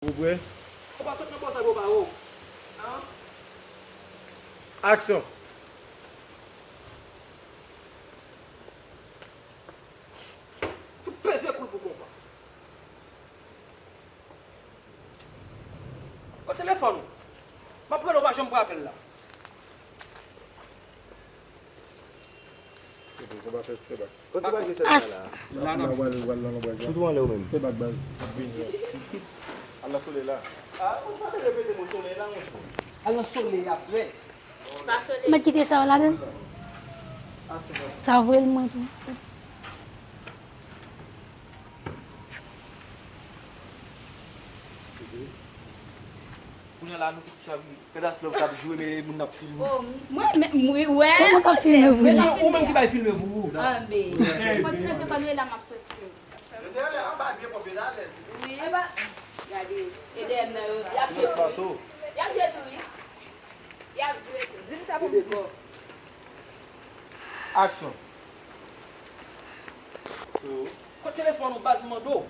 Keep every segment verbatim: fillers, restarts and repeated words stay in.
Ou prè? Ou pa sot nan bò sa pou pa ou. An? Aksyon! Fout peze kou l pou konpa. Kote telefòn ou? M ap rele w, ou pa janm pran apèl la. Kote bal fè, fè bak. Kote bal fè sèl la? As. La, la, w al, w al nan lonbray la. Sou tou anlè ou menm. Fè bak baz. Al nan solèy la. A, ou pa te repete mo solèy la, monchè. Al nan solèy la, frè. Mwen kite sa yo ladan. Sa vre l mwen tou. Kounye a la, nou tout sa vin. Pedas Love t ap jwe, men moun ap filme. Oh, mwen, men, mwen, wè. Kòman k ap filme pou li? Ou menm ki bay filme pou ou. Anbe. Fò ti ranje kò nou e la m ap soti. Yo te rele anba byen pwòp, yo te alèz. Wi. Epa, gade, e dèyè m nan yo, y ap jwe tou wi. Y ap jwe tou wi. Y ap jwe tou. Di m sa pou m di. Aksyon. Kot telefòn ou baz m mande w?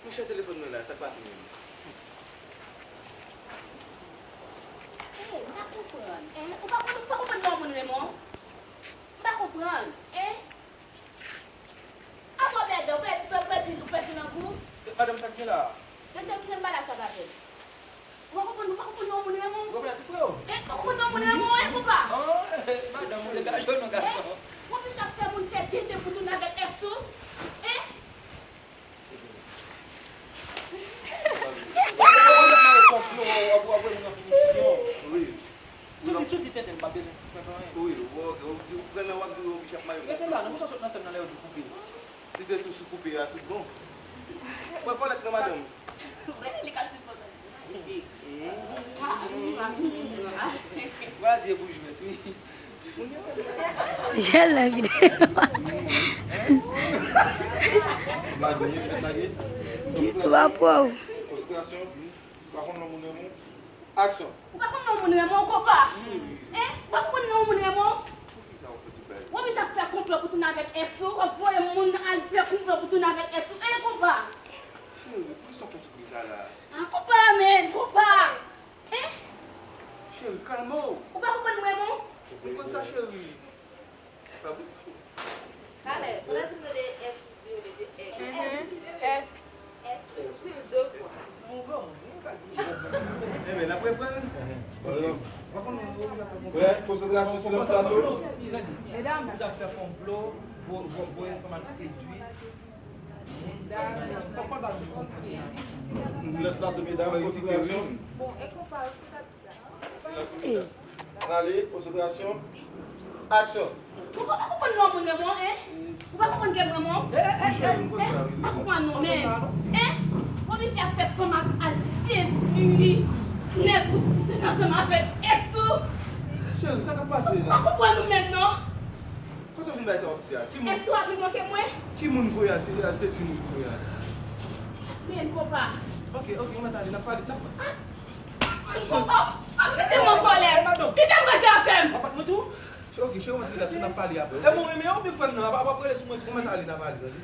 Monchè, telefòn mwen la, sa k pase menm? Ey, m pa konprann, en? Ou pa konn, ou pa konprann non moun Raymond? M pa konprann, en? Apa w pèdi, w pèdi, w pèdi, w pèdi nan kou? Madanm, sa k gen la? Mesye, kite m pale ak sa, pa fè. Ou pa konprann, ou pa konprann non moun Raymond? Ou konprann ti frè w? Eh, ou pa konprann non moun Raymond, eh, konpa? Ah, eh, madanm, ou degaje w non, gason. Eh, w ap fè moun fè tenten pou tounen avèk ex ou? Eh? Ou ap mare konplo, w ap, w ap wè moun an finisyon. Wi. Si w di, si w di tenten, m pa bezwen sispèk anyen. Wi, w, w, w di, w pran nan, w ap di, w, Bishop mare konplo. Rete la, non, pou sa sot nan sèn nan lè yo di koupe. Li te tou sou koupe a tout bon. Mwen kolèt nan madanm. Li kalkil kontan. Vwazye pou jwèt, wi. Jèl la vide. Lage, fèt lage. Di tou a pwòv. Konsantrasyon. Pa konn non moun renmen. Aksyon. Ou pa konn non moun renmen w, konpa? Hein? Ou pa konn non moun renmen w? W ap vin ap fè konplo pou tounen avèk ex ou, w ap voye moun al fè konplo pou tounen avèk ex ou, hein, konpa? Cheri, poukisa w fè tout bri sa la? Ah, konpa, men, konpa! Hein? Cheri, kalme w. Ou pa konprann mwen, non? Mwen konn sa, cheri. Talè, pandan ti m tande S ou di yo mete S. Mhm. S. S. S. Eskril de fwa. Enben, n ap reprann. Prè, konsantrasyon, silans plato. Medam. Ou ta fè konplo, vo-, vo-, voye fanm al sedui. Silans plato, medam, konsantrasyon. Bon, e konpa, ou ta di sa. Silans sou medam. Ann ale, konsantrasyon. Aksyon! Ou pa konprann non moun renmen w, hein? Ou pa konprann ke m renmen w? Hein? Ou pa konprann non, men, hein? W oblije ap fè fanm al sedui nèg ou, ou tounen ansanm avèk ex ou. Cheri, sa k ap pase la? Ou pa konprann ou menm non. Kote w vin bay sa w ap di a? Ki moun? Ex ou a pi bon ke mwen? Ki moun kounye a? Se, se ki moun kounye a? Ren konpa. Ok, ok, ou mèt ale, n ap pale, n ap. Ah! Konpa, pa mete m an kòlè. Kite m rete afè m. Apa mwen tou? Ok, cheri, ou mèt rete afè m, n ap pale apre. E mwen renmen w, men frè m nan, apa w ap rele sou mwen tou? Ou mèt ale, n ap pale, tande.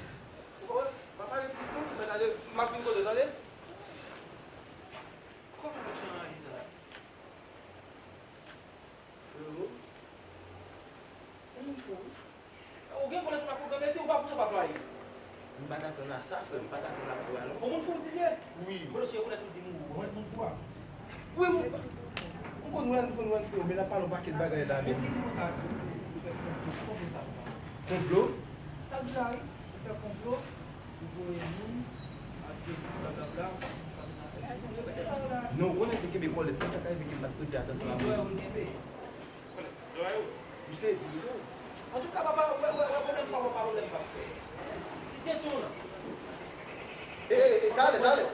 Pa pale plis non, ou mèt ale, m ap vin kote w, tande. Kòman machin an ye la? Ou moun fou wi. Ou gen pwoblèm ak pwogram, e si ou pa pou sa pa plwaye. M pa t atann a sa, frè m, m pa t atann a pwogram non. Ou moun fou w di l ye? Wi. Bon, si yo konnen tou di m ou moun fou a. Wi, m, m konn wè, m konn wè, frè m, men n ap pale yon pakèt bagay la menm. Li di konsa, ou fè konplo, konplo sa konprann. Konplo? Sa l di la wi, ou fè konplo. Ou voye moun al sedui blablabla. Non, ou konnen te kenbe kòlèt, konsa ka rive ke m pa t prete atansyon a mizik. M sezi wi. Antouka, papa, wè, wè, wè, pwoblèm pa, wè, pa pwoblèm pa. Ti tenten w lan. E, e, e, talè, talè.